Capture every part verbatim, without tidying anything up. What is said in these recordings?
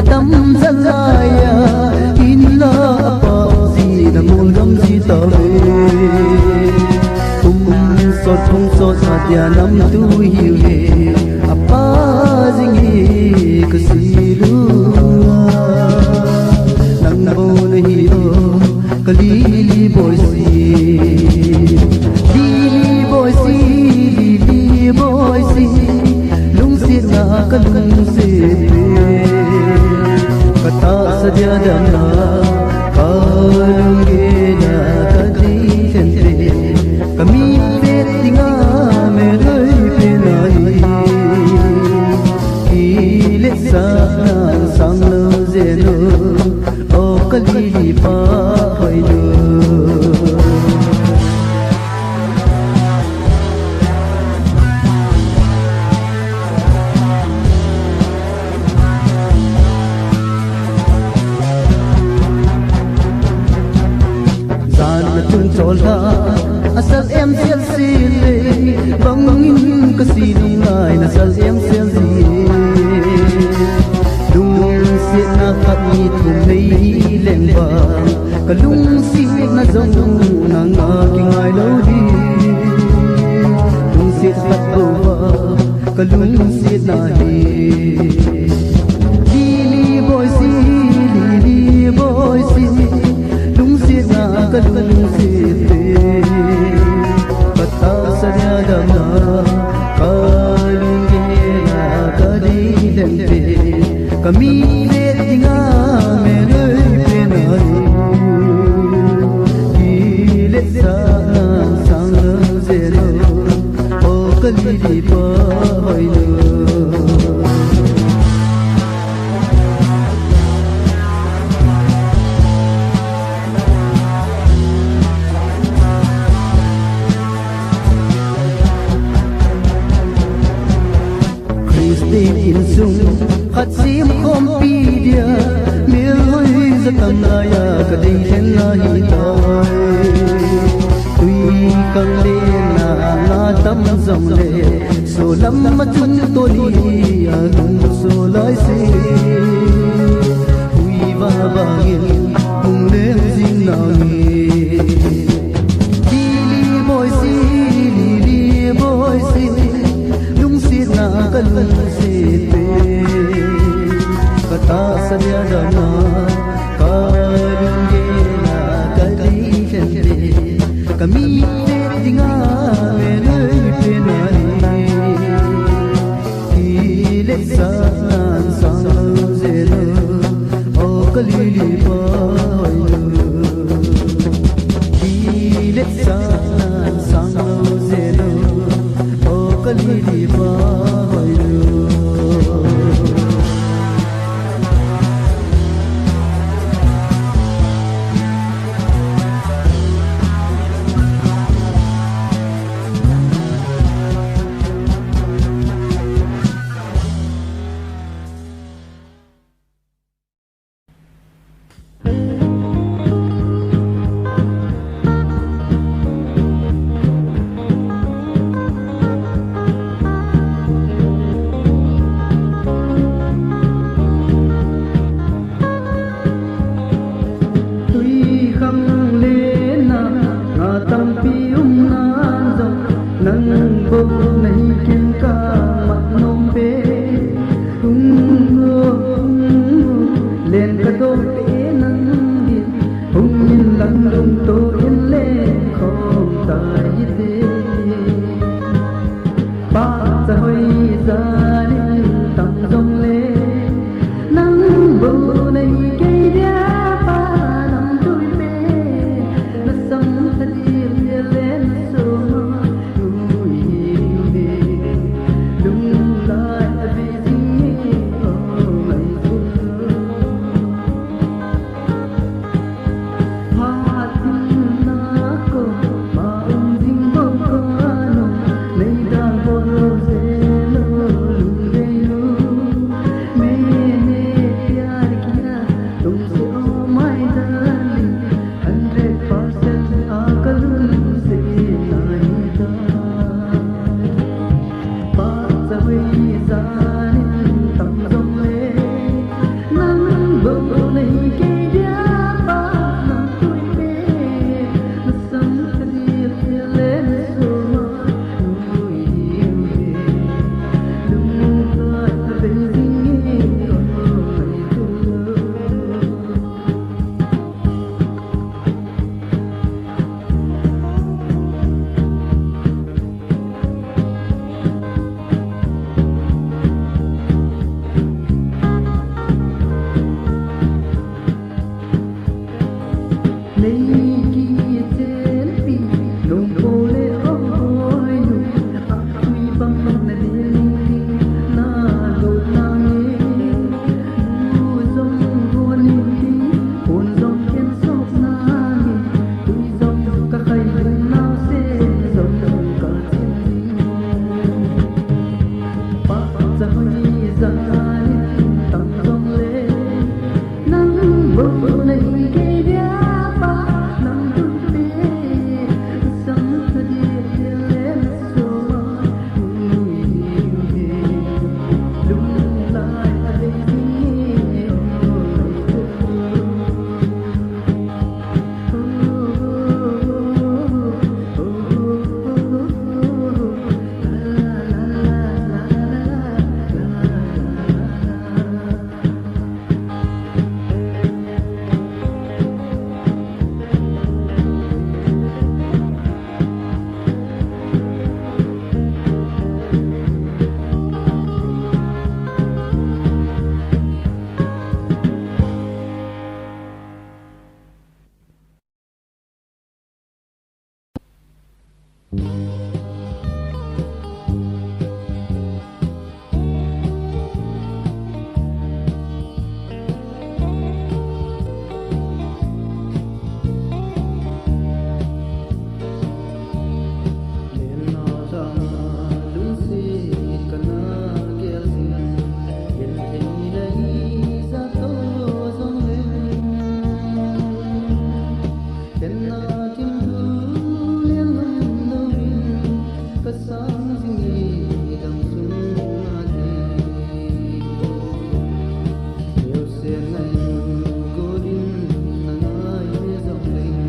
Atam jalai a, in la apa ji na mol gam ji ta ve. Kum sot phung sot a dia nam tu hi ve. Apa jing hi ka si lu. Nang bo na hi o, ka Lily boy si. Lily boy si, Lily boy si. Lungsetna ka lungset pe, ka tahsa dia damna, ka lunggel a ka dei lheh pe, ka mi vet dinga melhoi pen ahi. Kiletsahna sang lou jeng o, o ka Lily pa hoinu. Jan na tun chol ta, asal em sel sel le, bangin ka si nung lai na sal em sel ji. Lungsetna khat ni thum nei leng bang, ka lungsetna jong nang a kingai lou di. Lungset khat bou a, ka lungsetna hi. Lily boy si, Lily boy si, lungsetna ka lungset pe, ka tahsa dia damna, ka lunggel a ka dei lheh pe, ka mi vet dinga melhoi pen ahi. Kiletsahna sang lou jeng o, o ka Lily pa hoinu. Christian insung khat sem khompi dia, melhoi ja tam lai a ka dei lheh ahi tai. Tui khang lenna nga tam jong le, solam a chun tuni a lungso lai si. Ui va bangin hung leng jing nang e. Lily boy si, Lily boy si, lungsetna ka lungset pe, ka tahsa dia damna, ka lunggel a ka dei lheh pe, ka mi vet dinga melhoi pen ahi. Kiletsahna sang lou jeng o, o ka Lily pa hoinu. Kiletsahna sang lou jeng o, o ka Lily pa hoinu. Tui khang lenna nga tampi um nan jong, nang bou nahi ken ka mat nom pe. Hung o, hung o, len ka dong pe nang din, hung in lang lungto in len khom tai te. Pahcha hoi jalin tam jong le, nang bou nahi kei dia pa lam tui pe, na sam tha dil dia le na soma ui hi, lunglai a bi jing hi, o mai sun. Phat in na ko, ma um jing bou ko. Khenna thim thu lengam louvin, kasang jing e dam sunga hi. Neosen ngai nu godin na ngai he jongleng,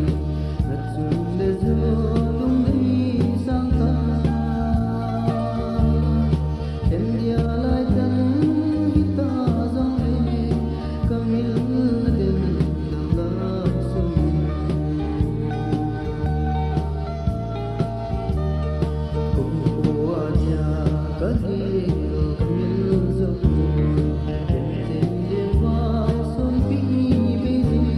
na chun le jo lungdei sang ta. Khen dia lai tan hita jongle, ka mil na den dam lai sung. Kum ko a dia ka hi ka mil jo. Khen dia vai son pi be jin.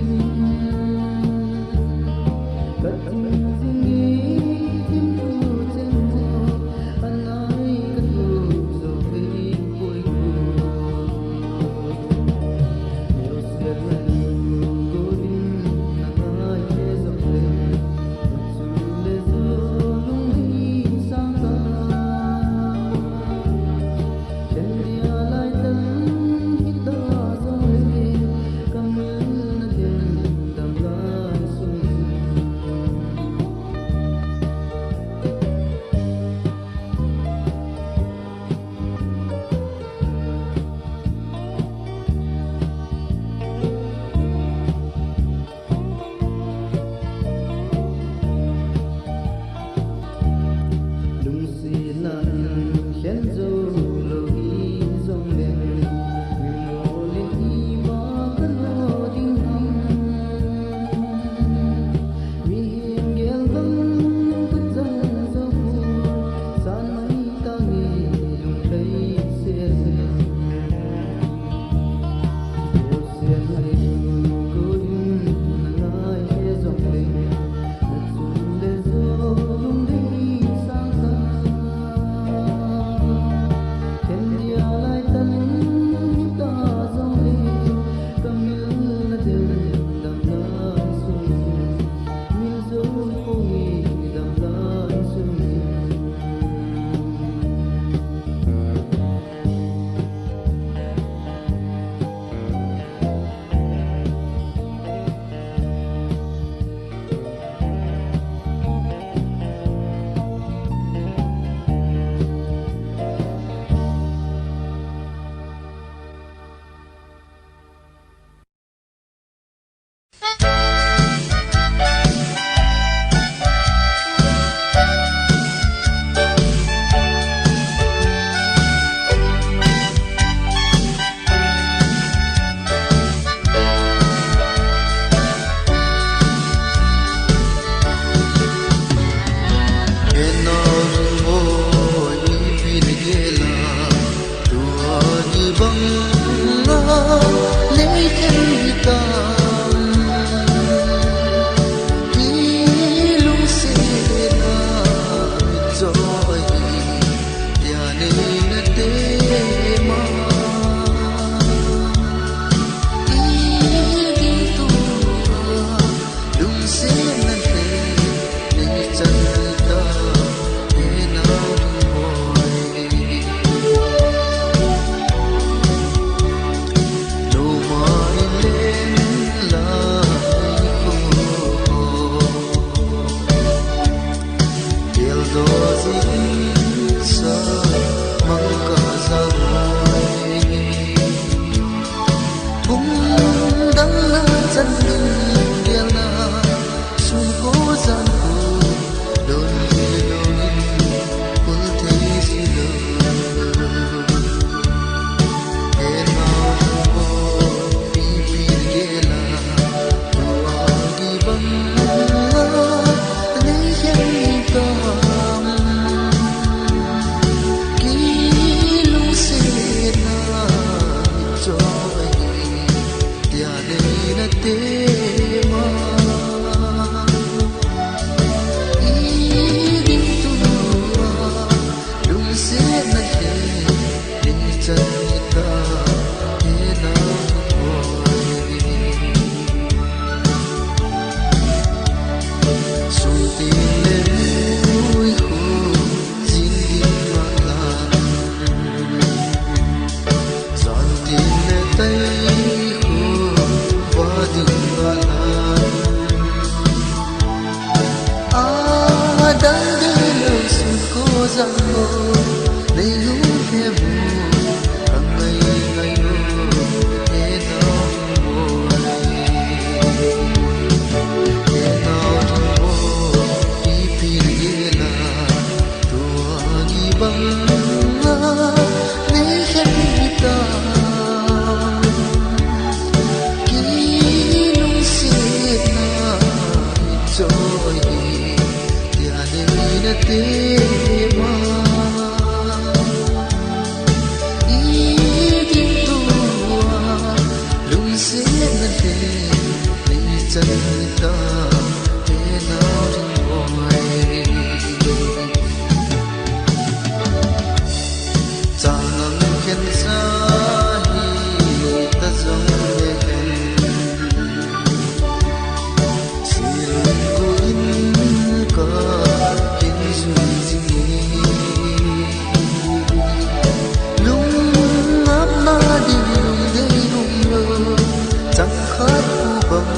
Ka ting jing e thim thu chen mo, anai ka tu jo pe ding poi ko. Lungsetna in khen jou lou hi jongleng, mimol in iba ka lo ding ham. Mihem gel bang ka chang jou poi, san mai tah in lungthei sel sel. Tang dei lou sun ko jang ko, nei lung he mu, kang ngai ngai lou, he nau ding boi, he nau ding boi, ipi na gel a, tua gi bang a, nei khen hi ta. Kilungsetna i choi hi, tia nei na te ma. I ding tua, lungsetna te, nei chan ta, he nau ding boi. Chang ang khen sa hi ta jong le hen. Silung ko in ka kin sun jing e. Lung ngap na ding lung dei um lou. Chang khat ko bang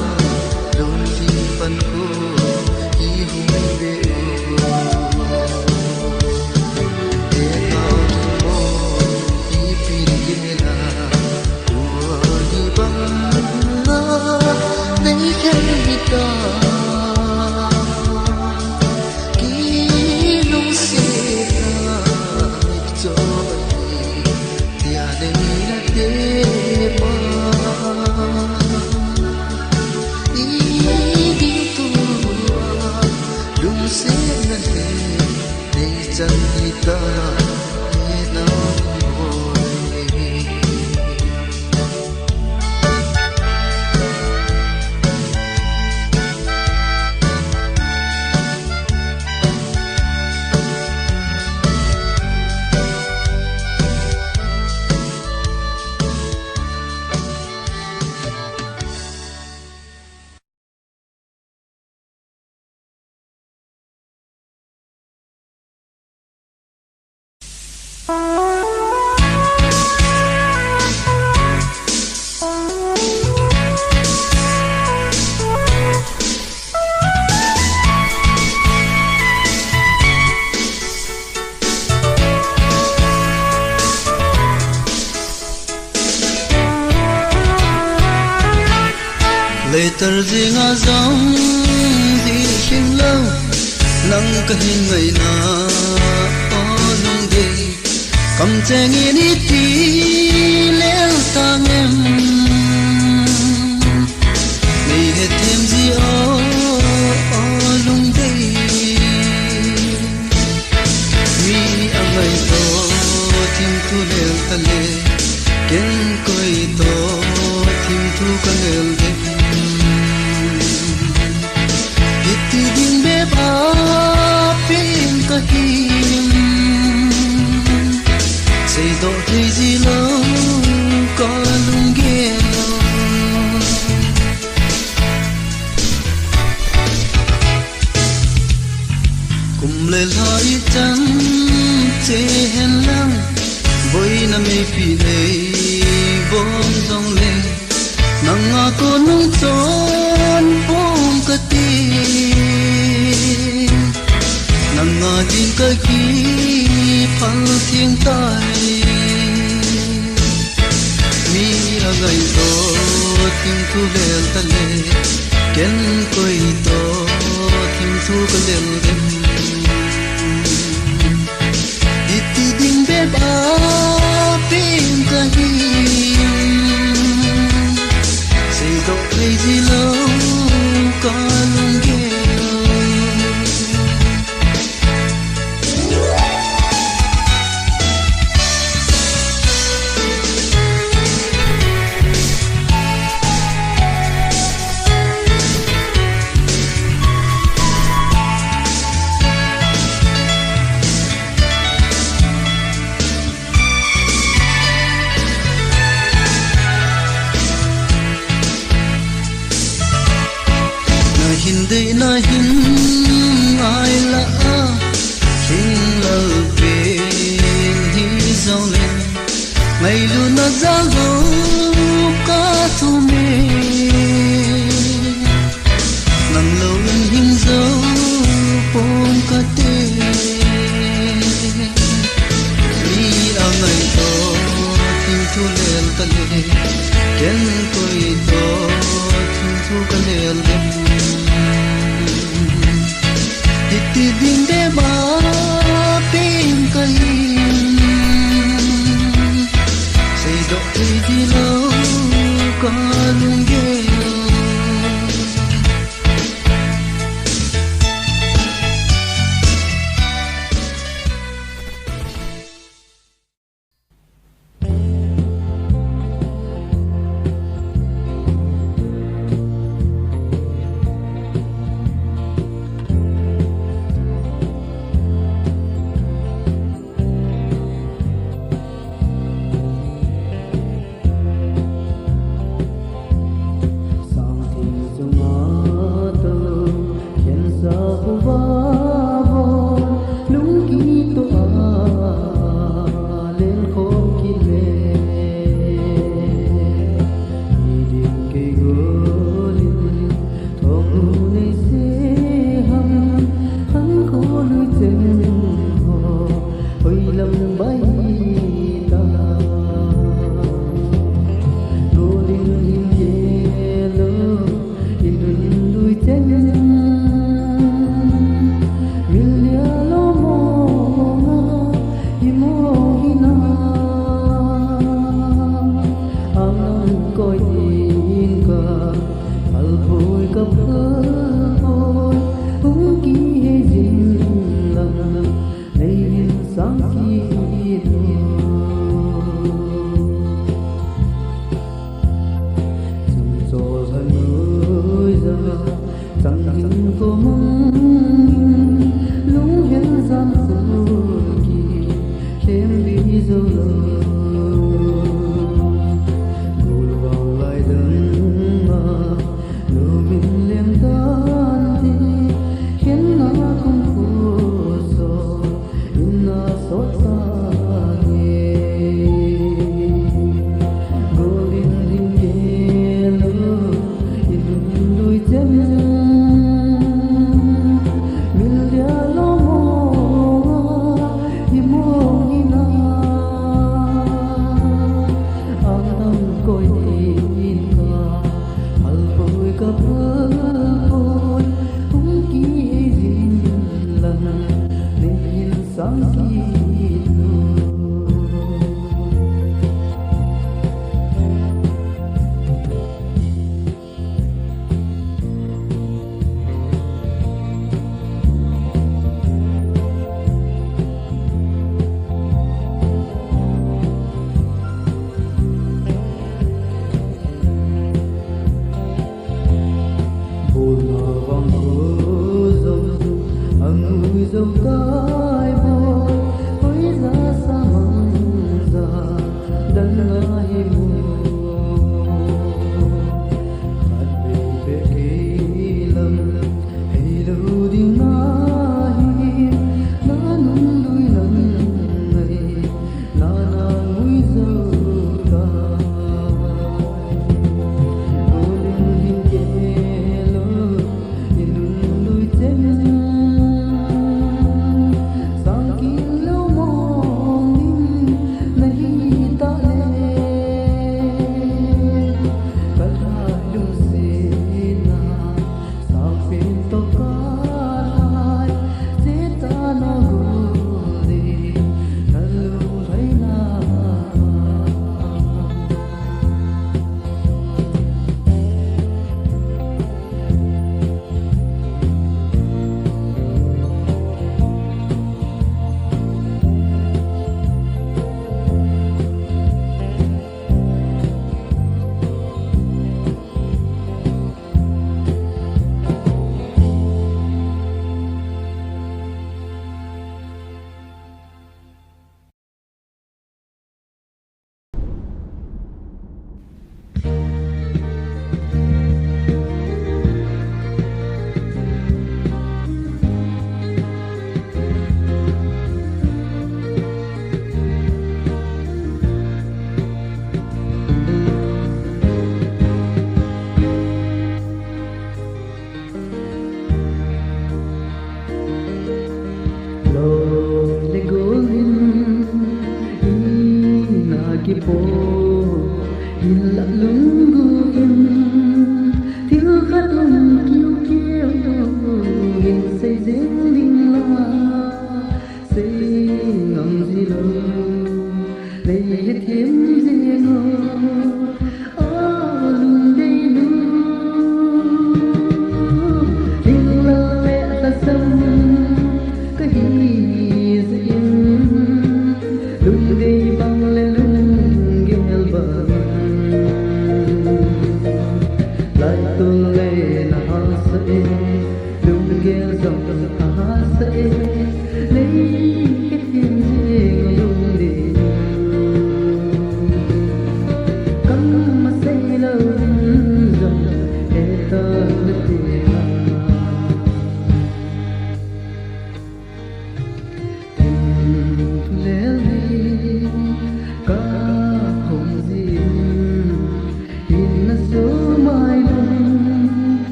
lung ding pan ko ki hung ve u. Lungsetna te, nei chan hi ta, he nau ding boi. Leitar jing a jong ji hing lou, nang ka hin ngaina, o lungdei. Kamcheng in iti lel tang em? Nei hethem ji o, o lungdei. Mi angaito thim thu lel ta le, ken koito thim thu ka lel dem? Iti ding bep a pen ka him, seidoh thei ji lou ka lunggel. Kum le lha i chan che hen lang, boina meipi nei bom jong le, nanga kon nung chon pom ka ti, nanga din ka kiphal theng tai. Mi angaito thim thu lel ta le, ken koito thim thu ka lel dem? Iti ding bep a pen ka him, seidoh thei ji lou ka lunggel. Na hin dei na hin ngai la a, hin lal pen hi jong le, ngailutna jal lou ka thum e. Nang lou in hing jou pom ka ti. Ti ding bep a pen kahi, seidoh thei di lou ka lunggel.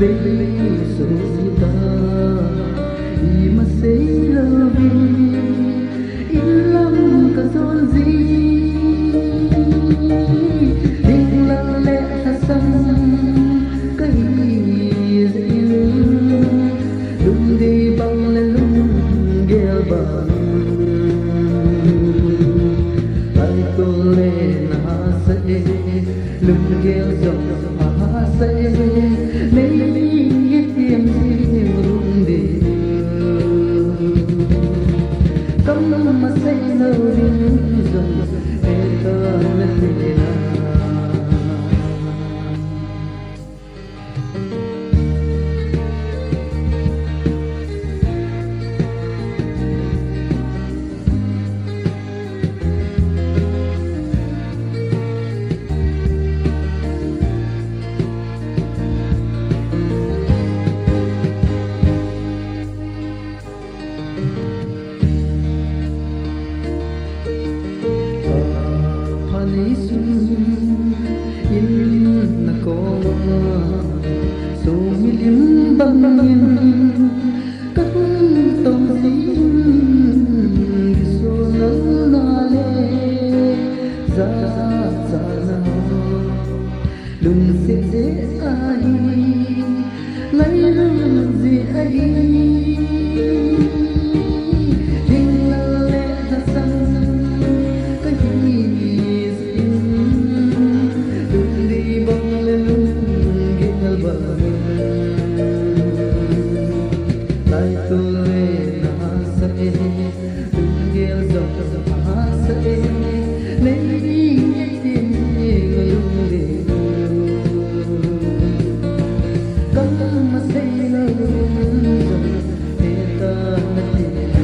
Vei sung sita, ima sei louvin, in lam ka jon jin, ding lal le thasang ka hi jin, lungdei bang le lunggel bang, taitol le na sa e. Lunggel jong ahahsa e, nei ding itiem ding lungdei. Kam masei lou ding jong, e ta na ti na. Phanei sun in na koma, so milim bangin ka hung tong jin, so nal na le ja cha na. Lungset jeh ahi, ngailut jeh ahi. Ding lal le thasang ka hi jin, lungdei bang le lunggel bang, taitol le na sa e. Lunggel jong ahahsa e, nei ding itiem ding lungdei. Kam masei lou ding jong, e ta na ti na.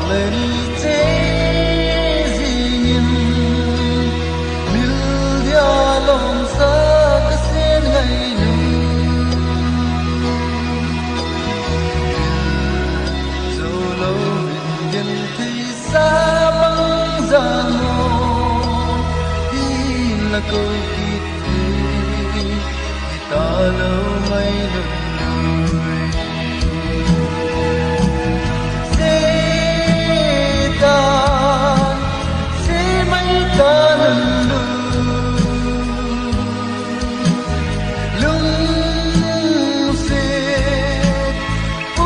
Leni che jingin, mil dia lom sa ka sen ngai nu. Zo lo vin gen thei sa bang jang mo, hin la ko kit thei. Talou mai lun lui. Setan, se mai talou lui. Lungset,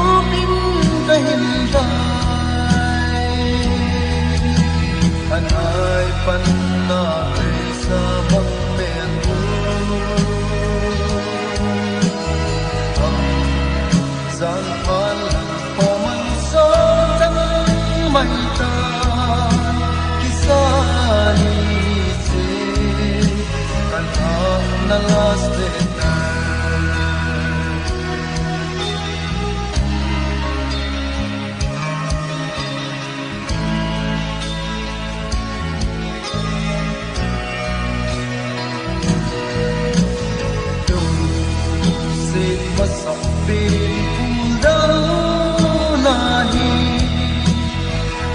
um in ka hin tai. An ai pan na pe sa bang pen u. Zan phan lang pa man so chang mai ta. Kisa ni che kan ha na last day. Lungset masang pen pul dau na hi,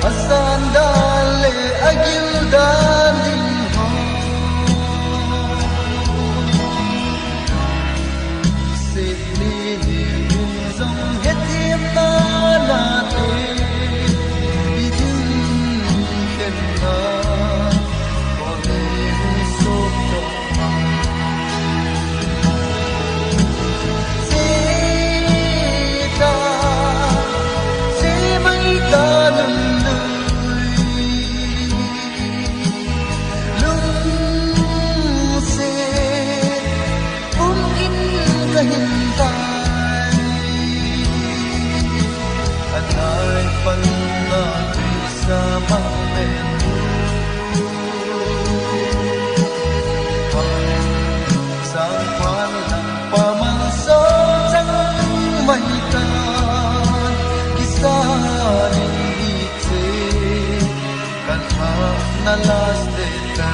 asan dan le agil dan ding ho. Lungset ni ni min zong hethiam na na te, i ding khen na, ko le hung sok to. Sang phan lang pa man so chang mai ta, kisa ni che kan ha na last day ta.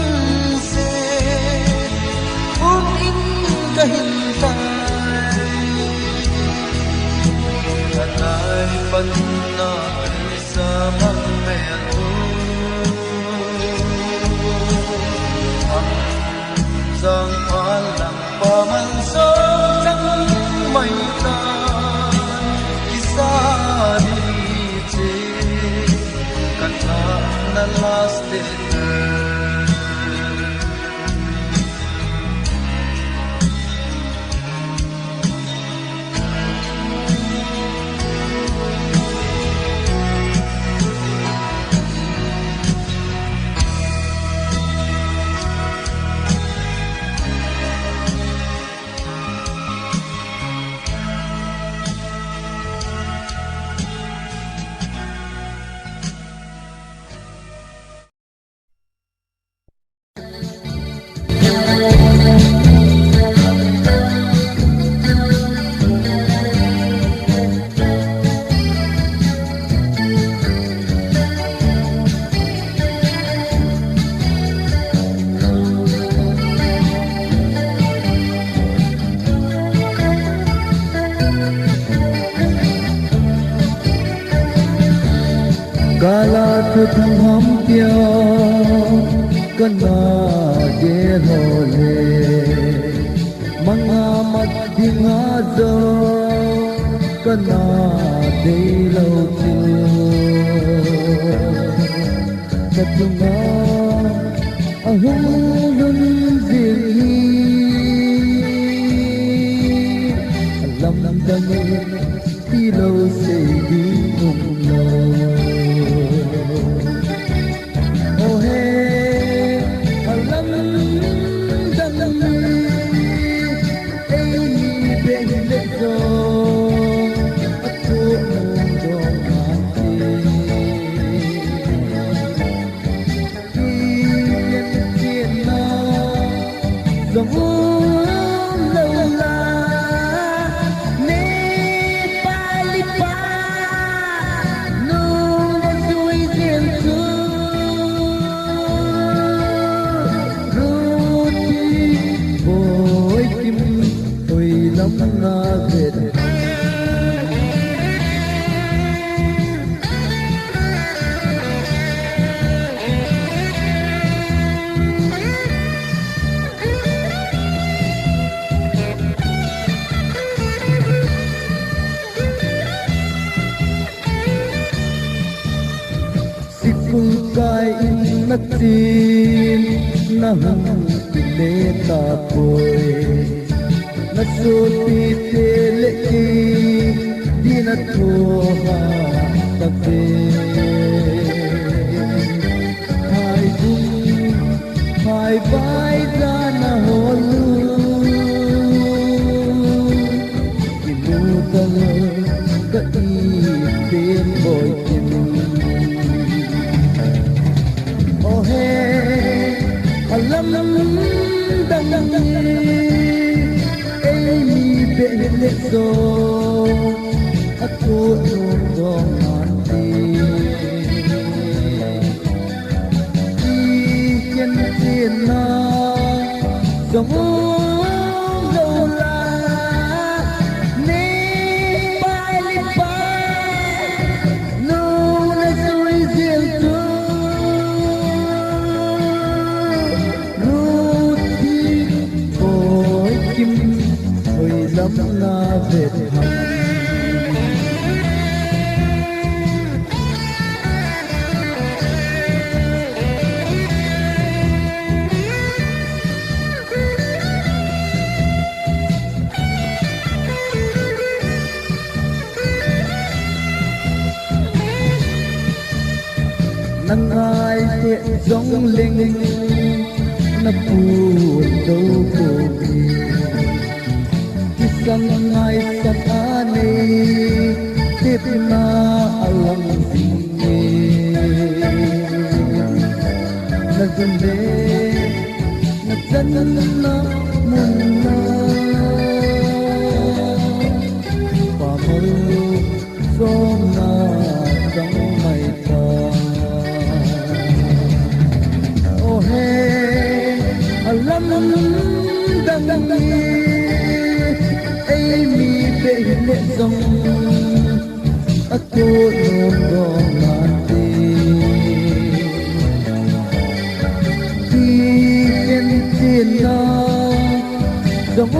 Lungset um in ka hin tai, ka tai pan na sa mang me tu. Am sang phan lang pa man so chang mai ta, kisa ni che, kan na na last day. Ka thang ham tia ka na gel ho le, manga mat dinga jo ka na dei lo thil ka tunga a hung lhun jing hi, a lamdang in ti lo sei ding um lo. O he, a lamdang in eini beh le jo a tu dong a ti. Sikul kai in na tin na hung kile ta poi. Na sopi te le kei dina thoha ta ve. Hai gung, hai vai dana holu. Kimu ta le ka i pen boi kin. O he, a lamdang in eini beh le jo a tu dong a ti. I ken tina jong um lo la, ni pai li pai, nu na sui jil tu. Ruti, Boikim, hoi lam na vet ham? Na ngai te jong leng na pun do ko ni. Kisang ngai sat a nei, tepna a lang ding e. Na zun le na chan na mun na, pa mal som na chang mai ta. O he, a lamdang in eini beh le jong a tu nom dong na ti. Ti ken tina jong